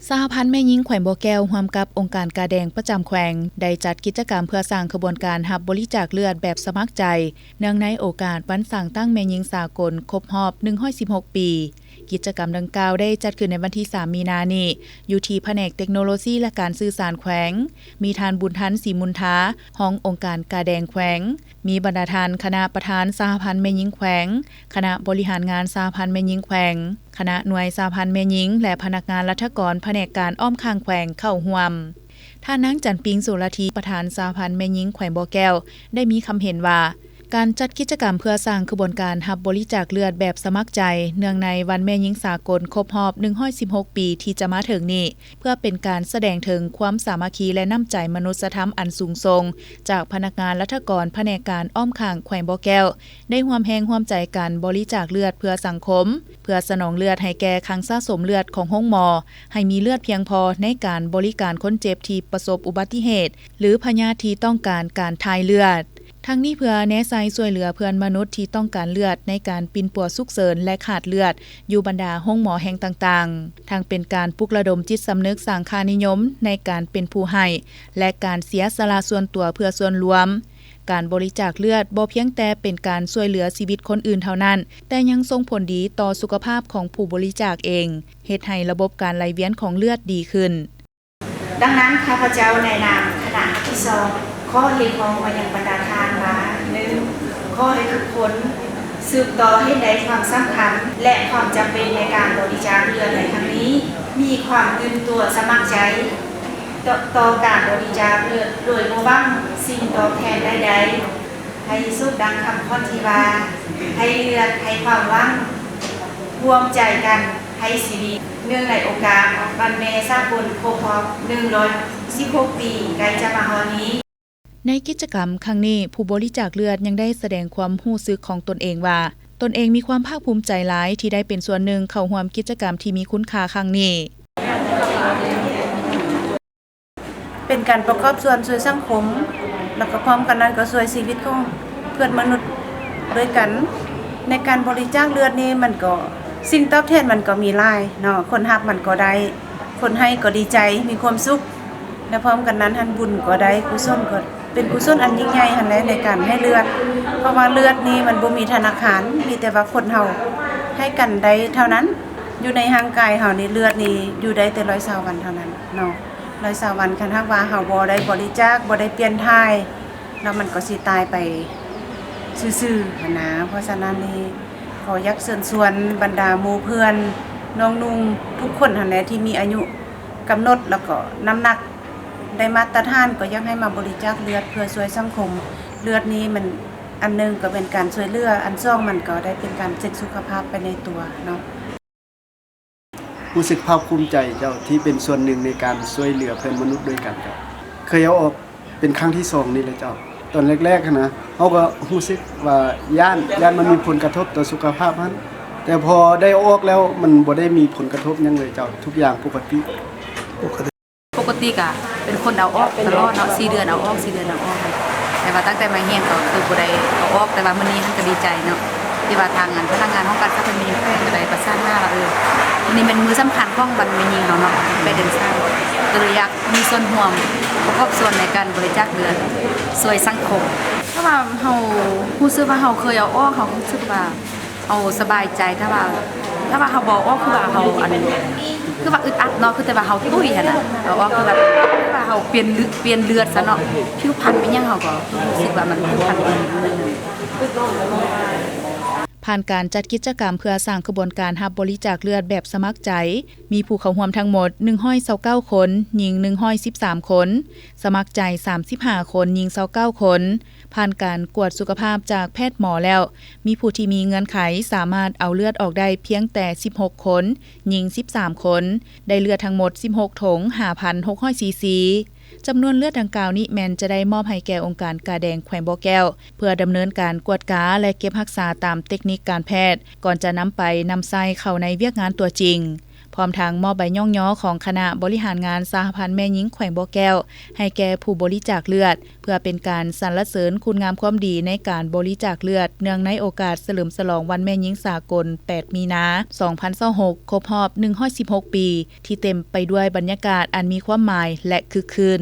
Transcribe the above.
ສະຫະພັນແມ່ຍິງແຂວງບໍ່ແກ້ວ ຮ່ວມກັບອົງການກາແດງປະຈຳແຂວງ ໄດ້ຈັດກິດຈະກຳເພື່ອສ້າງຂະບວນການຮັບບໍລິຈາກເລືອດແບບສະໝັກໃຈ ເນື່ອງໃນໂອກາດວັນສ້າງຕັ້ງແມ່ຍິງສາກົນຄົບຮອບໜຶ່ງຮ້ອຍສິບຫົກປີ. ກິດຈະກຳດັ່ງກ່າວໄດ້ຈັດຂຶ້ນໃນວັນທີສາມມີນານີ້ ຢູ່ທີ່ພະແນກເຕັກໂນໂລຊີ ແລະ ການສື່ສານແຂວງ, ມີທ່ານ ບຸນທັນ ສີມຸນທາ ຮອງອົງການກາແດງແຂວງ, ມີບັນດາທ່ານຄະນະປະທານສະຫະພັນແມ່ຍິງແຂວງ, ຄະນະບໍລິຫານງານສະຫະພັນແມ່ຍິງແຂວງ, ຄະນະໜ່ວຍສະຫະພັນແມ່ຍິງ ແລະ ພະນັກງານລັດຖະກອນພະແນກການອ້ອມຂ້າງແຂວງເຂົ້າຮ່ວມ. ທ່ານນາງ ຈັນປິງ ໂສລະທີ ປະທານສະຫະພັນແມ່ຍິງແຂວງບໍ່ແກ້ວ ໄດ້ມີຄຳເຫັນວ່າ ການຈັດກິດຈະກຳເພື່ອສ້າງຂະບວນການຮັບບໍລິຈາກເລືອດແບບສະໝັກໃຈ ເນື່ອງໃນວັນແມ່ຍິງສາກົນຄົບຮອບໜຶ່ງຮ້ອຍສິບຫົກປີທີ່ຈະມາເຖິງນີ້ ເພື່ອເປັນການສະແດງເຖິງຄວາມສາມັກຄີ ແລະ ນ້ຳໃຈມະນຸດສະທຳອັນສູງສົ່ງ ຈາກພະນັກງານລັດຖະກອນພະແນກການອ້ອມຂ້າງແຂວງບໍ່ແກ້ວ ໄດ້ຮ່ວມແຮງຮ່ວມໃຈກັນບໍລິຈາກເລືອດເພື່ອສັງຄົມ, ເພື່ອສະໜອງເລືອດໃຫ້ແກ່ຄັງສະສົມເລືອດຂອງໂຮງໝໍ, ໃຫ້ມີເລືອດພຽງພໍໃນການບໍລິການຄົນເຈັບທີ່ປະສົບອຸບັດຕິເຫດ ຫຼື ພະຍາດທີ່ຕ້ອງການການຖ່າຍເລືອດ. ທັງນີ້ເພື່ອແນໃສ່ຊ່ວຍເຫຼືອເພື່ອນມະນຸດທີ່ຕ້ອງການເລືອດໃນການປິ່ນປົວສຸກເສີນ ແລະ ຂາດເລືອດຢູ່ບັນດາໂຮງໝໍແຫ່ງຕ່າງໆ, ທັງເປັນການປຸກລະດົມຈິດສຳນຶກສາງຄານິຍົມໃນການເປັນຜູ້ໃຫ້ ແລະ ການເສຍສະຫຼະສ່ວນຕົວເພື່ອສ່ວນລວມ. ການບໍລິຈາກເລືອດບໍ່ພຽງແຕ່ເປັນການຊ່ວຍເຫຼືອຊີວິດຄົນອື່ນເທົ່ານັ້ນ, ແຕ່ຍັງສົ່ງຜົນດີຕໍ່ສຸຂະພາບຂອງຜູ້ບໍລິຈາກເອງ, ເຮັດໃຫ້ລະບົບການໄຫຼວຽນຂອງເລືອດດີຂຶ້ນ. ດັ່ງນັ້ນ ຂ້າພະເຈົ້າໃນນາມຄະນະຮັບຜິດຊອບ ຂໍຮຽກຮ້ອງມາຍັງບັນດາທ່ານວ່າ ໜຶ່ງ ຂໍໃຫ້ທຸກຄົນສືບຕໍ່ເຫັນໃນຄວາມສຳຄັນ ແລະ ຄວາມຈຳເປັນໃນການບໍລິຈາກເລືອດໃນຄັ້ງນີ້, ມີຄວາມຕື່ນຕົວສະໝັກໃຈ ຕໍ່ ຕໍ່ການບໍລິຈາກເລືອດໂດຍບໍ່ຫວັງສິ່ງຕອບແທນໃດໆ. ໃຫ້ສະສົມດັ່ງຄຳຂວັນທີ່ວ່າ ໃຫ້ເລືອດ ໃຫ້ຄວາມຫວັງ ຮ່ວມໃຈກັນໃຫ້ຊີວິດ ເນື່ອງໃນໂອກາດວັນແມ່ສາກົນຄົບຮອບໜຶ່ງຮ້ອຍສິບຫົກປີໃກ້ຈະມາຮອດນີ້. ໃນກິດຈະກຳຄັ້ງນີ້, ຜູ້ບໍລິຈາກເລືອດຍັງໄດ້ສະແດງຄວາມຮູ້ສຶກຂອງຕົນເອງວ່າ ຕົນເອງມີຄວາມພາກພູມໃຈຫຼາຍທີ່ໄດ້ເປັນສ່ວນໜຶ່ງເຂົ້າຮ່ວມກິດຈະກຳທີ່ມີຄຸນຄ່າຄັ້ງນີ້. ເປັນການປະກອບສ່ວນຊ່ວຍສັງຄົມ ແລ້ວກໍພ້ອມກັນນັ້ນກໍຊ່ວຍຊີວິດຂອງເພື່ອນມະນຸດດ້ວຍກັນ. ໃນການບໍລິຈາກເລືອດນີ້ ມັນກໍ ສິ່ງຕອບແທນມັນກໍມີຫຼາຍເນາະ, ຄົນຮັບມັນກໍໄດ້ ຄົນໃຫ້ກໍດີໃຈ ມີຄວາມສຸກ ແລະ ພ້ອມກັນນັ້ນຫັ້ນ ບຸນກໍໄດ້ ກຸສົນກໍ ເປັນກຸສົນອັນຍິ່ງໃຫຍ່ຫັ້ນແຫຼະ ໃນການໃຫ້ເລືອດ ເພາະວ່າເລືອດນີ້ມັນບໍ່ມີທະນາຄານ ມີແຕ່ວ່າຄົນເຮົາໃຫ້ກັນໄດ້ເທົ່ານັ້ນ. ຢູ່ໃນຮ່າງກາຍເຮົານີ້ ເລືອດນີ້ຢູ່ໄດ້ແຕ່ຮ້ອຍຊາວວັນເທົ່ານັ້ນເນາະ, ຮ້ອຍຊາວວັນ ຄັນຫາກວ່າເຮົາບໍ່ໄດ້ບໍລິຈາກ ບໍ່ໄດ້ປ່ຽນຖ່າຍ ແລ້ວມັນກໍຊິຕາຍໄປຊື່ໆຫັ້ນນາ. ເພາະສະນັ້ນນີ້ ຂໍຢາກເຊີນຊວນບັນດາໝູ່ເພື່ອນ ນ້ອງນຸ່ງ ທຸກຄົນຫັ້ນແຫຼະ ທີ່ມີອາຍຸກຳນົດ ແລ້ວກໍນ້ຳໜັກ ໄດ້ມາດຕະຖານ ກໍຢາກໃຫ້ມາບໍລິຈາກເລືອດເພື່ອຊ່ວຍສັງຄົມ. ເລືອດນີ້ມັນ ອັນໜຶ່ງກໍເປັນການຊ່ວຍເຫຼືອ, ອັນສອງມັນກໍໄດ້ເປັນການເຊັກສຸຂະພາບໄປໃນຕົວເນາະ. ຮູ້ສຶກພາກພູມໃຈເຈົ້າ ທີ່ເປັນສ່ວນໜຶ່ງໃນການຊ່ວຍເຫຼືອເພື່ອນມະນຸດດ້ວຍກັນເຈົ້າ. ເຄີຍເອົາອອກເປັນຄັ້ງທີສອງນີ້ແຫຼະເຈົ້າ. ຕອນແລກໆຫັ້ນນະ ເຮົາກໍຮູ້ສຶກວ່າຢ້ານ, ຢ້ານມັນມີຜົນກະທົບຕໍ່ສຸຂະພາບຫັ້ນ, ແຕ່ພໍໄດ້ເອົາອອກແລ້ວ ມັນບໍ່ໄດ້ມີຜົນກະທົບຫຍັງເລີຍເຈົ້າ, ທຸກຢ່າງປົກກະຕິ. ປົກກະຕິກະເປັນຄົນເອົາອອກຕະຫຼອດເນາະ, ສີ່ເດືອນເອົາອອກ ສີ່ເດືອນເອົາອອກ, ແຕ່ວ່າຕັ້ງແຕ່ມາຮຽນກໍຄືບໍ່ໄດ້ເອົາອອກ, ແຕ່ວ່າມື້ນີ້ຫັ້ນກໍດີໃຈເນາະ ທີ່ວ່າທາງອັນພະນັກງານຫ້ອງການສາທາລະນະສຸກແຂວງກໍໄດ້ປະສານຫາວ່າ ເອີ ມື້ນີ້ແມ່ນມື້ສຳຄັນຂອງວັນແມ່ຍິງເຮົາເນາະ, ແປດເດືອນຊາວ ກໍເລີຍຢາກມີສ່ວນຮ່ວມ ປະກອບສ່ວນໃນການບໍລິຈາກເລືອດ ຊ່ວຍສັງຄົມ. ຖ້າວ່າເຮົາຮູ້ສຶກວ່າເຮົາເຄີຍເອົາອອກ ເຮົາຮູ້ສຶກວ່າ ເຮົາສະບາຍໃຈ, ຖ້າວ່າ ຖ້າວ່າເຮົາບໍ່ອອກ ຄືວ່າເຮົາ ອັນ ຄືວ່າອຶດອັດເນາະ, ຄືແຕ່ວ່າເຮົາຕຸ້ຍຫັ້ນນະ, ເຮົາອອກ ຄືວ່າ ຄືວ່າເຮົາປ່ຽນເລືອດ ປ່ຽນເລືອດຊະເນາະ, ຜິວພັນເປັນຫຍັງ ເຮົາກໍຮູ້ສຶກວ່າມັນຜິວພັນດີ. ຜ່ານການຈັດກິດຈະກຳເພື່ອສ້າງຂະບວນການຮັບບໍລິຈາກເລືອດແບບສະໝັກໃຈ, ມີຜູ້ເຂົ້າຮ່ວມທັງໝົດໜຶ່ງຮ້ອຍຊາວເກົ້າຄົນ, ຍິງໜຶ່ງຮ້ອຍສິບສາມຄົນ, ສະໝັກໃຈສາມສິບຫ້າຄົນ, ຍິງຊາວເກົ້າຄົນ. ຜ່ານການກວດສຸຂະພາບຈາກແພດໝໍແລ້ວ, ມີຜູ້ທີ່ມີເງື່ອນໄຂສາມາດເອົາເລືອດອອກໄດ້ພຽງແຕ່ສິບຫົກຄົນ, ຍິງສິບສາມຄົນ, ໄດ້ເລືອດທັງໝົດສິບຫົກຖົງ ຫ້າພັນຫົກຮ້ອຍຊີຊີ. ຈຳນວນເລືອດດັ່ງກ່າວນີ້ແມ່ນຈະໄດ້ມອບໃຫ້ແກ່ອົງການກາແດງແຂວງບໍ່ແກ້ວ ເພື່ອດຳເນີນການກວດກາ ແລະ ເກັບຮັກສາຕາມເຕັກນິກການແພດ ກ່ອນຈະນຳໄປນຳໃຊ້ເຂົ້າໃນວຽກງານຕົວຈິງ. ພ້ອມທັງມອບໃບຍ້ອງຍໍຂອງຄະນະບໍລິຫານງານສະຫະພັນແມ່ຍິງແຂວງບໍ່ແກ້ວ ໃຫ້ແກ່ຜູ້ບໍລິຈາກເລືອດ ເພື່ອເປັນການສັນລະເສີນຄຸນງາມຄວາມດີໃນການບໍລິຈາກເລືອດ ເນື່ອງໃນໂອກາດສະເຫຼີມສະຫຼອງວັນແມ່ຍິງສາກົນ ແປດ ມີນາ ສອງພັນຊາວຫົກ ຄົບຮອບ ໜຶ່ງຮ້ອຍສິບຫົກ ປີ ທີ່ເຕັມໄປດ້ວຍບັນຍາກາດອັນມີຄວາມໝາຍ ແລະ ຄຶກຄື້ນ.